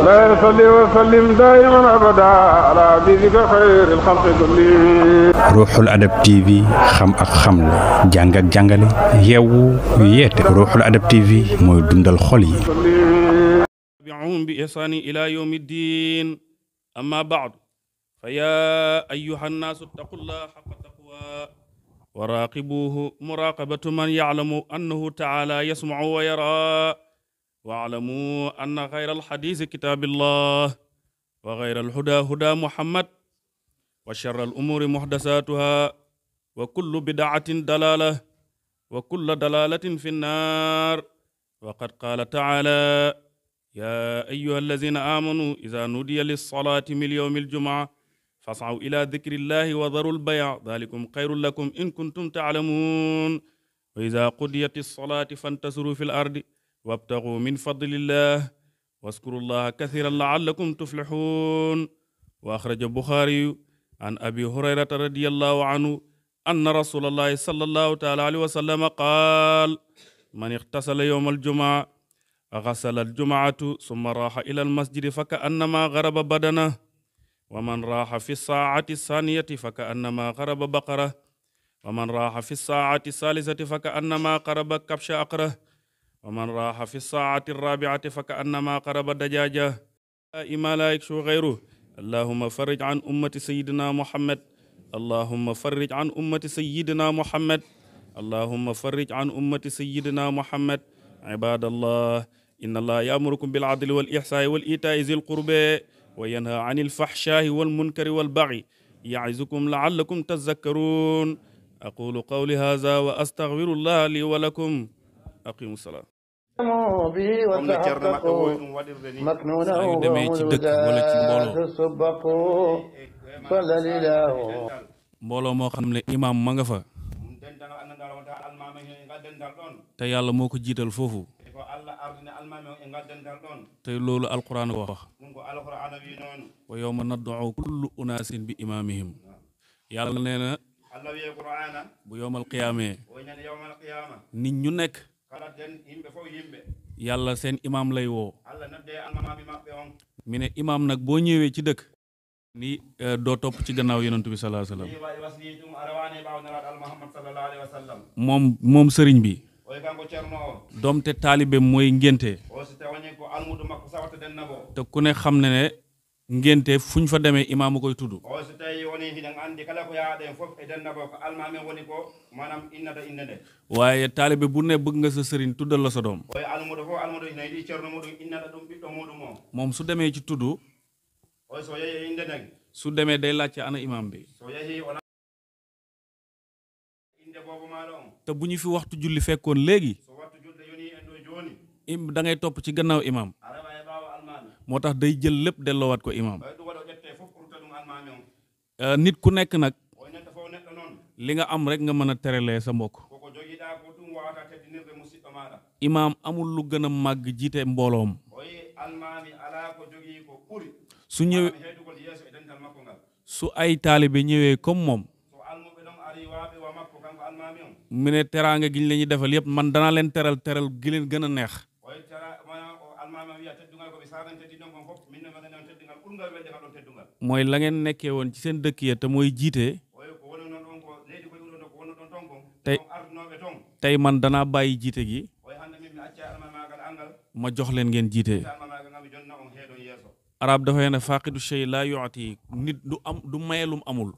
لا يصلي وسلم دائما أبدا على حبيبك خير الخلق كلهم. Ruuxul Adab TV xam ak xamle jàng ak jàngale yeewu yeete Ruuxul Adab TV mooy dundal xol yi. tabi'uhum bi ihsani ila yawmi ddin amma ba'du fa ya ayyuha nnaasu ittaqullaha haqqa taqwa wa raqibuhu muraqabatu man ya'lamu annahu ta'ala yasma'u wa yara wa'lamu anna khayra alhadisi kitabillah wa khayra alhuda huda muhammad wa sharra al-umuri muhdasatuha wa kullu bid'atin dalalah wa kullu dalalatin fi an-nar wa qad qala ta'ala يا أيها الذين آمنوا إذا نودي للصلاة من يوم الجمعة فاسعوا إلى ذكر الله وذروا البيع ذلكم خير لكم إن كنتم تعلمون وإذا قضيت الصلاة فانتشروا في الأرض وابتغوا من فضل الله واذكروا الله كثيرا لعلكم تفلحون وأخرج البخاري عن أبي هريرة رضي الله عنه أن رسول الله صلى الله تعالى عليه وسلم قال من اغتسل يوم الجمعة غسل الجمعة ثم راح إلى المسجد فكأنما غرب بدنه ومن راح في الساعة الثانية فكأنما غرب بقرة ومن راح في الساعة الثالثة فكأنما قرب كبش أقرة ومن راح في الساعة الرابعة فكأنما قرب دجاجة إما لا يكشو غيره اللهم فرج عن أمة سيدنا محمد اللهم فرج عن أمة سيدنا محمد اللهم فرج عن أمة سيدنا محمد عباد الله إن الله يأمركم بالعدل والإحسان والإيتاء ذي القربى وينهى عن الفحشاء والمنكر والبغي يعظكم لعلكم تذكرون أقول قولي هذا وأستغفر الله لي ولكم أقيموا الصلاة mbooloo moo xam ne imaam ma nga fa te yàlla moo ko jiital foofu te loolu alquran ko wax wa yawma nad'u kullu unaasin bi imaamihim yàlla nee na bu yowmal qiyaamee nit ñu nekk yàlla seen imaam lay woo mi ne imaam nag boo ñëwee ci dëkk ni doo topp ci gannaaw yonent bi sallallahu alayhi wasallam moom sëriñ bi doom te taalibe mooy ngénte te ku ne xam ne ne ngénte fuñ fa demee imaam a koy tudd waaye taalibe bu ne bëgg nga sa sëriñ tuddal la sa doom moom su demee ci tudd su demee day laajte ana imaam bi te bu ñu fi waxtu julli fekkoon léegi da ngay topp ci gannaaw imaam moo tax day jël lépp delloowaat ko imaam nit ku nekk nag li nga am rek nga mën a terelee sa mbokk imaam amul lu gën a màgg jiite mbooloom su ñëwee su ay taalibe ñëwee comme moom mu ne teraanga gi ñu la ñuy defal yëpp man danaa leen teral gi leen gën a neex mooy la ngeen nekkee woon ci seen dëkk ya te mooy jiite tey man danaa bàyyi jiite gi ma jox leen ngeen jiite arab dafay ne faqidu shay laa yu'ti nit du mayelum amul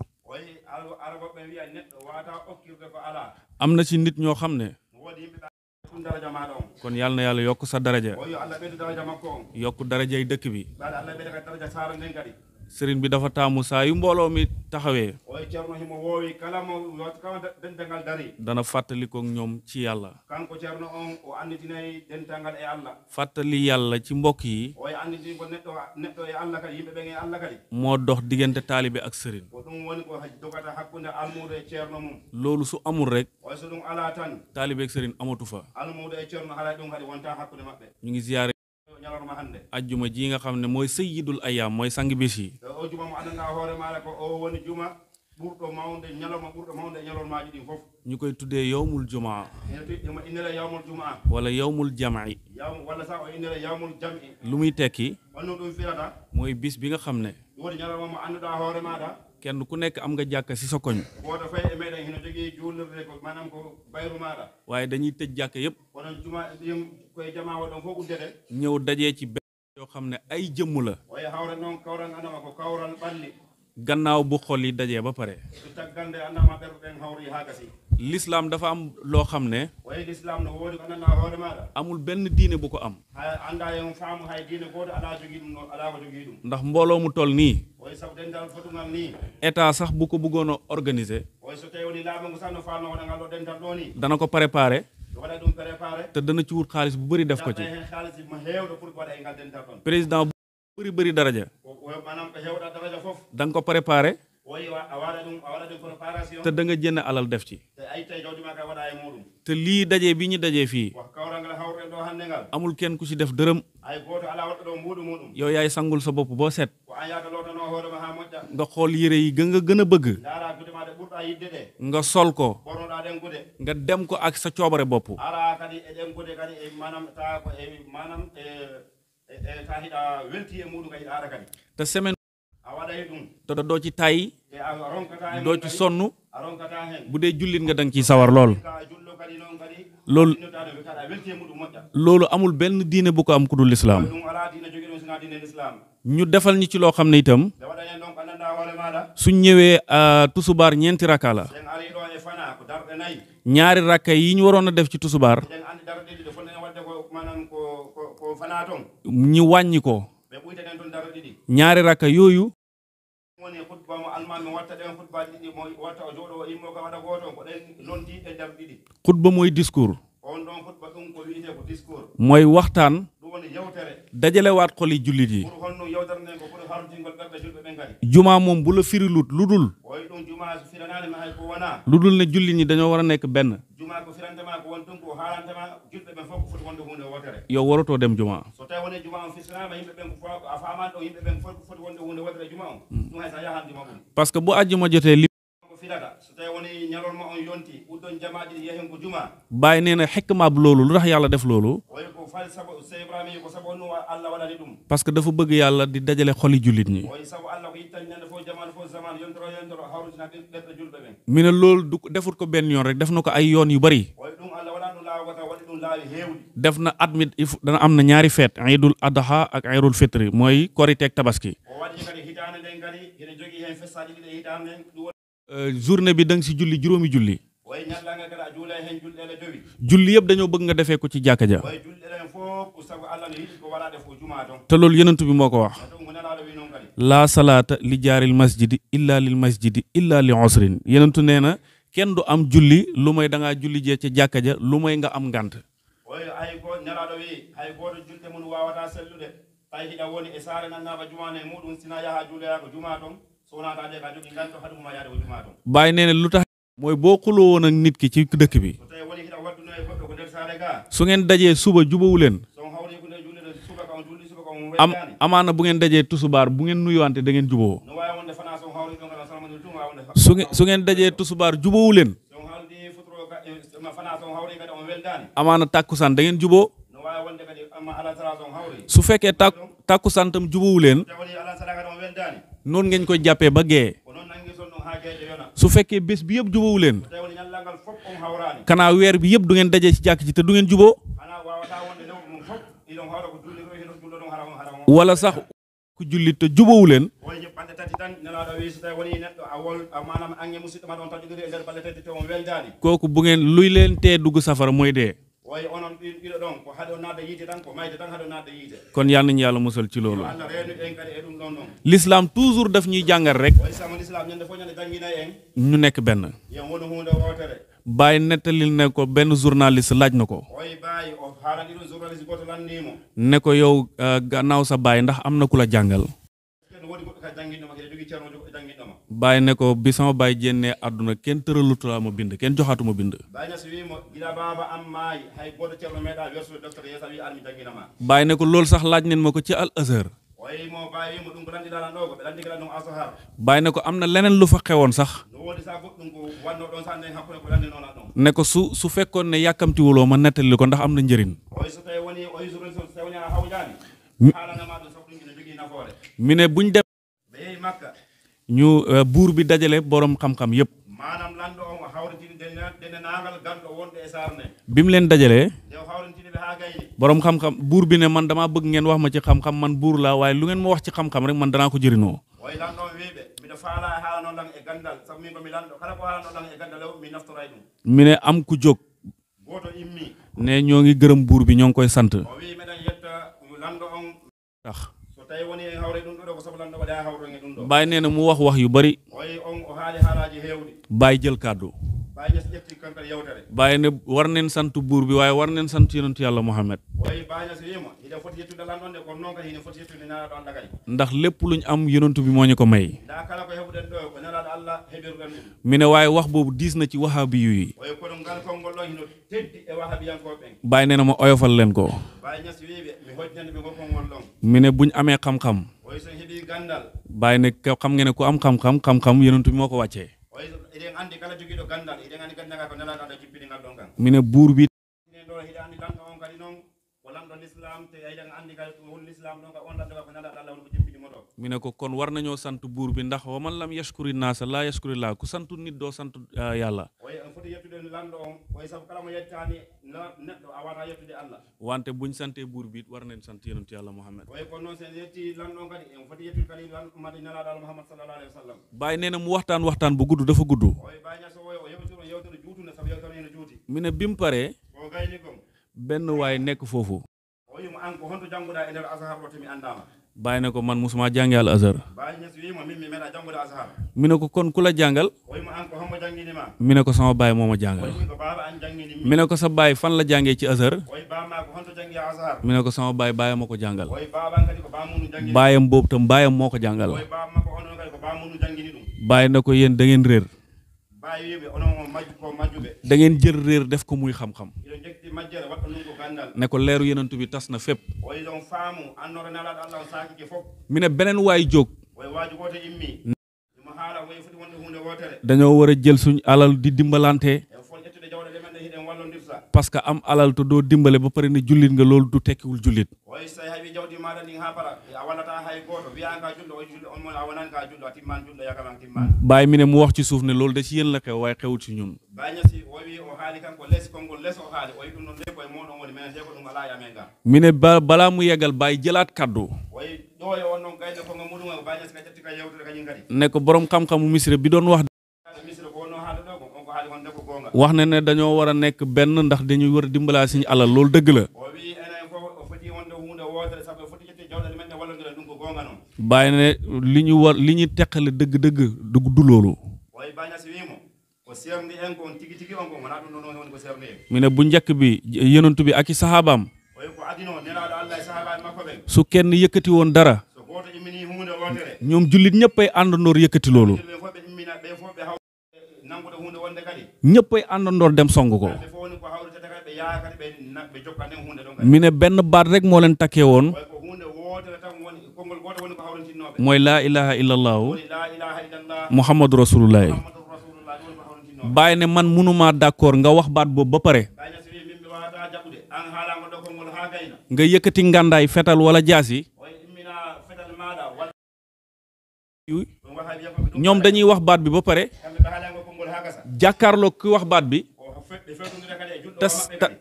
am na ci nit ñoo xam ne kon yàlla na yàlla yokk sa daraja yokk darajay dëkk bi sëriñ bi dafa taamu saa yu mbooloo mi taxawee dana fàttalikook ñoom ci yàlla fàttali yàlla ci mbokk yi moo dox diggante taalibe ak sëriñ loolu su amul rek taalibe ak sëriñ amatu fa ñu ngi ziyaare ajjuma ji nga xam ne mooy sayyidul ayyaam mooy sang bis yi ɓurɗo mawde ñalawma ɓurɗo mawde e ñalawmaaji ɗin fof ñu koy tuddee yawmul jumaa ema innira yawmul jumaa wala yawmul jam'i walla sax o innira yawmul jam'i lu muy tekki honno ɗum firata mooy bis bi nga xam ne woni ñalawma mo annduɗaa hoore maaɗa kenn ku nekk am nga jàkka si sa koñ gooto fayi e meeɗen hino jogii juulirde ko maanaam ko bayru maaɗa waaye dañuy tëj jàkka yépp onon juma ɗin koye jamaa o ɗon fof uddete ñëw dajee ci benn yoo xam ne ay jëmm la oye hawre noon kawral andama ko kawral ɓalli gannaaw bu xol yi dajee ba pare so taggande andama ɓerɗen hawri haa gasi l'islam dafa am loo xam ne wayi l'islam no woodi ko anndanɗaa hoore maaɗa amul benn diine bu ko am hay annda hen faamu hay diine gooto alaa jogii ɗum noon alaa ko jogii ɗum ndax mbooloo mu toll nii oye sabu dental fotugal nii état sax bu ko bëggoon a organiser oye so tawi woni laaɓa ngu sax no faano waɗa ngal ɗo dental ɗo nii dana ko préparer waɗa ɗum préparé te dana ci wut xaalis bu bëri def ko ci hen haalisi mo heewɗo pour waɗa e ngal dental ɗon président bu bëri daraja maanaam ko heewɗa daraja fof da nga ko préparer oyi a waɗa ɗum préparation te da nga jënd alal def ci te ay tawi jawdi ma ka waɗa e muɗum te lii dajee bi ñu dajee fii wax kawral ngal hawren ɗo hannde ngal amul kenn ku ci def dërëm ay gooto alaa waɗɗo ɗo mbuuɗu muɗum yow yaay sangul sa bopp boo set ko an yaata lootanoo hoore ma haa moƴƴa nga xool yére yi nga gën a bëgg ndaara gude ma ɗe ɓurɗa yidde ɗe nga sol ko ɓornoɗa ɗen gude nga dem ko ak sa coobare bopp ara kadi e ɗen gude kadi e manam ta ko e manam ta hiɗa welti e muɗum kadi ara kadi te semaine a waɗay ɗum te doo ci tàyyi te a ronkata doo ci sonn a ronkata hen bu dee jullit nga danga ciy sawar lool ka julɗo kadi noon kadi loolu innotade kadi a welti e muɗum moƴƴa loolu amul benn diine bu ko am ku dul lislaam ɗum ala diine jogui ɗum sina diine l'islam ñu defal ñi ci loo xam ne itam ɓe waɗa hen ɗon ko anndanɗa hoore maɗa suñ ñëwee tusubaar ñeenti rakka la sen ari ɗo e fana ko darɗe nayyi ñaari rakka yi ñu waroon a def ci tusubaar ɗen andi darɗe ɗiɗi fonno en wadde ko manam ko fana toon ñu wàññi ko ɓe ɓuytaten toon darɗe ɗiɗi ñaari rakka yooyu woni khutba mo almami watta ɗen khutbaji ɗiɗi mo watta o jooɗo o immo ka waɗa goto ko ɗen lonti e darɗe ɗiɗi xutba mooy discours on ɗon khutba ɗum ko wiyete ko discours mooy waxtaan ɗum woni yewtere dajalewaat xol yi jullit yi pour honno yewtere nden ko ɓuri hartingol ɓerɗe julɓe ɓen kadi jumaa moom bu la firilut lu dul oyi ɗum juma so firanani ma hay ko wona lu dul ne jullit ñi dañoo war a nekk benn juma ko firantema ko won ɗum ko haalantema julɓe ɓen fof ko foti wonde hunde wotere yow waratoo dem jumaa so tawi woni juma on fisranama yimɓe ɓen ko a famani ɗo yimɓe ɓen fof ko foti wonde hunde wotere juma on ɗum hay sa yahan juma ɓuri parce que bu àjjuma jotee li ko filata so tawi woni ñalolma on yonti uddon jamaɗi yehen ko juma bàyyi nee na xikmaab loolu lu tax yàlla def loolu oyi ko fal sabo se ibrahima ko sabo no allah waɗani ɗum parce que dafa bëgg yàlla di dajale xoli jullit ñi oyi saabu allah ko yittani ñande fof jamanu fof zaman yontoro hawrutina ɗerɗe julɓe ɓen mi ne loolu du defut ko benn yoon rek def na ko ay yoon yu bari oyi ɗum allah waɗani ɗum laawa gota waɗi ɗum laawi heewɗi def na at mi dana am na ñaari feet iidul adha ak iidul fitri mooy korite ak tabaski o waɗi kadi hitande nden kadi ene jogii hen festaji ɗiɗi e hitande nden ɗum journée bi da nga si julli juróomi julli oyi ñallanga kadi a juula hen julɗele jowi julli yëpp dañoo bëgg nga defee ko ci jàkka ja oyi julɗele hen fof ko sago allah no yiɗi ko waɗa def ko juma toon te loolu yenentu bi moo ko wax ɗum ko nelaɗo wi noon kadi laa salaata li jaaril masjidi illa lil masjidi illa li usrin yenentu nee na kenn du am julli lu may da ngaa julli jee ca jàkka ja lu may nga am ngànt oyi hay go nelaɗo wi hay goto julɗe mum wawata sellude tawi hiɗa woni e saare nannama jumane e muɗum sina yaha juuloya ko juma toon so wonata de ka jogui ganto haɗumuma yaade ko juma toon bàyyi nee na lu tax mooy boo xuloo woon ak nit ki ci dëkk bi so tawi woni hiɗa wadduno e goɗɗo ko nder saare ga su ngeen dajee suba jubawu leen son hawri ko nde jullude suka kam julli suka kam am weddani amaana bu ngeen dajee tusubaar bu ngeen nuyuwante da ngeen juboo no wawi wonde fana son hawri ɗon kala salmani ɗum wawi wonde su ngeen dajee tusubaar jubawu leen son haaldi futuro fana son hawri kadi on weldani amaana tàkkusaan da ngeen juboo no wawi wonde kadi amma ala sala son hawri su fekkee tàkkusaan tam jubawu leen tawi woni ala sala kadi on weldani noonu ngeen koy jàppee ba gee ko noon nangi son ɗum ha gueƴe yona su fekkee bés bi yëpp jubawu leen tawi woni ñallalngal fof on hawrani kanaa weer bi yëpp du ngeen dajee ci jàkk ci te du ngeen juboo hana wawata wonde lewru mum fof iɗon hawra ko julli ɗo hino jullo ɗon hara wala sax ku jullit te jubawu leen oyi ɓalɗe tati tan nelaɗo wi so tawi woni neɗɗo a wol manam ange musidɗo ma ɗon tan jogori e nder ɓalɗe tati te on weldani kooku bu ngeen luy leen tee dugg safara mooy dee oyi onon ɗiɗo ɗon ko haɗo nadde yiite tan ko mayde tan haɗo nadde yiite kon yal nañu yàlla musal ci loolu allah reenu en kadi e ɗum ɗon ɗon l'islam toujours daf ñuy jàngal rek oyi samu l'islam ñande fof ñande jangguinayi en ñu nekk benn yen woni hunde wotere bàyyi nettalil ne ko benn journaliste laaj na ko oyi baayi o haalani ɗum journaliste goto landimo ne ko yow gannaaw sa baay ndax am na ku la jàngal no woni goɗɗo kadi jangguinɗoma kadi jogui ceerno jangguinɗoma bàyyi ne ko bi sama baay jénnee àdduna kenn tëralutula ma bind kenn joxaatuma bind bayña so wimo gila baba am maayi hay goto ceerno meeɗa wersude docteur yesa wi an mi jangguinama bàyyi ne ko loolu sax laaj neen ma ko ci al azhar oyi mo bawi wimo ɗum ko lanɗiɗalan ɗo ko ɓe landigalan ɗum asohar bàyyi ne ko am na leneen lu fa xewoon sax ne ko su fekkoon ne yàkkamtiwuloo ma nettali ko ndax am na njëriñ mi ne buñ dem ñu buur bi dajale borom xam-xam yépp bi mu leen dajalee borom xam-xam buur bi ne man damaa bëgg ngeen wax ma ci xam-xam man buur laa waaye lu ngeen ma wax ci xam-xam rek man danaa ko jëriñoo mi ne am ku jóg ne ñoo ngi gërëm buur bi ñoo ngi koy sant tax Baay nee na mu wax yu bari Baay jël kàddu Baay ne war neen sant buur bi waaye war neen sant yonentu yàlla Muhammad ndax lépp luñ am yonentu bi moo ñu ko may mi ne waaye wax boobu diis na ci wahabi yi Baay nee na ma oyofal leen ko mi ne buñ amee xam-xam Baay ne xam ngeen ne ku am xam-xam yonentu bi moo ko wàccee mi ne buur bi mi ne ko kon war nañoo sant buur bi ndax wa man lam yashkuri naasa laa yashkuri laa ku santu nit doo sant yàlla wante buñ santee buur bi war nañ sant yonentu yàlla Muhammad Baay nee na mu waxtaan bu gudd dafa gudd mi ne bi mu paree benn waay nekk foofu Baay ne ko man musuma jànge al azhar mi ne ko kon ku la jàngal mi ne ko sama baay moo ma jàngal mi ne ko sa baay fan la jàngee ci azhar mi ne ko sama baayam moo ko jàngal baayam boobu tam baayam moo ko jàngal Baay na ko yéen da ngeen réer da ngeen jël réer def ko muy xam-xam ne ko leeru yonentu bi tas na fépp mi ne beneen waay jóg dañoo war a jël suñ alal di dimbalante parce que am alal te doo dimbale ba pare ne jullit nga loolu du tekkiwul jullit Baay mi ne mu wax ci suuf ne loolu da ci yéen la xew waaye xewul ci ñun mi ne balaa mu yeggal Baay jëlaat kàddu ne ko borom xam-xamu Misra bi doon wax na ne dañoo war a nekk benn ndax dañuy war a dimbalaa suñu alal loolu dëgg la Baay ne li ñu teqale dëgg-dëgg du loolu mi ne bu njëkk bi yonent bi ak i saxaabaam su kenn yëkkati woon dara ñoom jullit ñëppay àndandoor yëkkati loolu ñëppay àndandoor dem song ko mi ne benn baat rek moo leen takkee woon mooy laa ilaha illallahu muhammadu rasulullahi Baay ne man mënuma d'accord nga wax baat boobu ba pare nga yëkkati ngàndaay fetal wala jaasi ñoom dañuy wax baat bi ba pare jàkkaarloo ki wax baat bi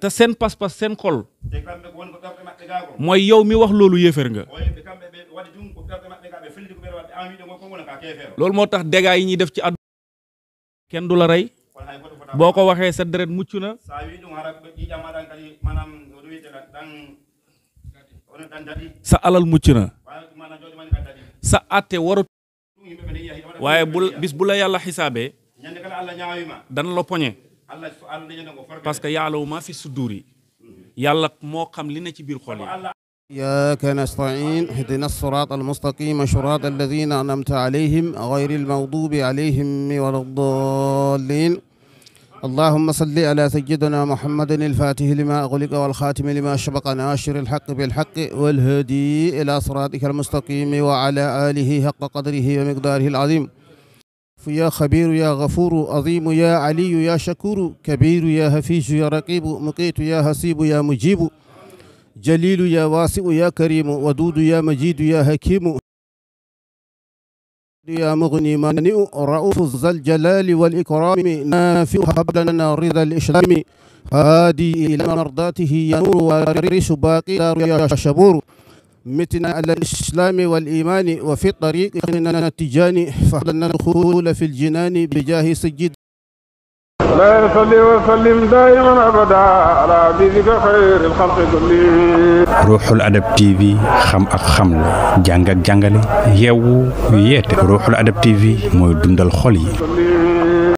te seen pas-pas seen xol mooy yow mi wax loolu yéeféer nga loolu moo tax dégâts yi ñuy def ci àdduna kenn du la rey boo ko waxee sa deret mucc na sa alal mucc na sa àtte warut waaye bis bu la yàlla xisaabee dana la poñe parce que ya'lamu ma fi sudur yi yàlla moo xam li ne ci biir xol yi إياك نستعين اهدنا الصراط المستقيم صراط الذين أنعمت عليهم غير المغضوب عليهم ولا الضالين اللهم صل على سيدنا محمد الفاتح لما أغلق والخاتم لما سبق ناصر الحق بالحق والهادي إلى صراطك المستقيم وعلى آله حق قدره ومقداره العظيم يا خبير يا غفور عظيم يا علي يا شكور كبير يا هفيج يا رقيب مقيت يا حسيب يا مجيب جليل يا واسع يا كريم ودود يا مجيد يا حكيم يا مغني مانئ رؤوف ذا الجلال والإكرام نافع هب لنا رضا الإسلام هادي إلى مرضاته يا نور وارث باقي يا شبور متنا على الإسلام والإيمان وفي الطريق إننا التجاني فحلنا الدخول في الجنان بجاه سجد لا يصلي وسلم دائما أبدا على عبيدك خير الخلق كلهم. Ruuxul Adab TV xam ak xamle jàng ak jàngale yeewu yeete Ruuxul Adab TV mooy dundal xol yi.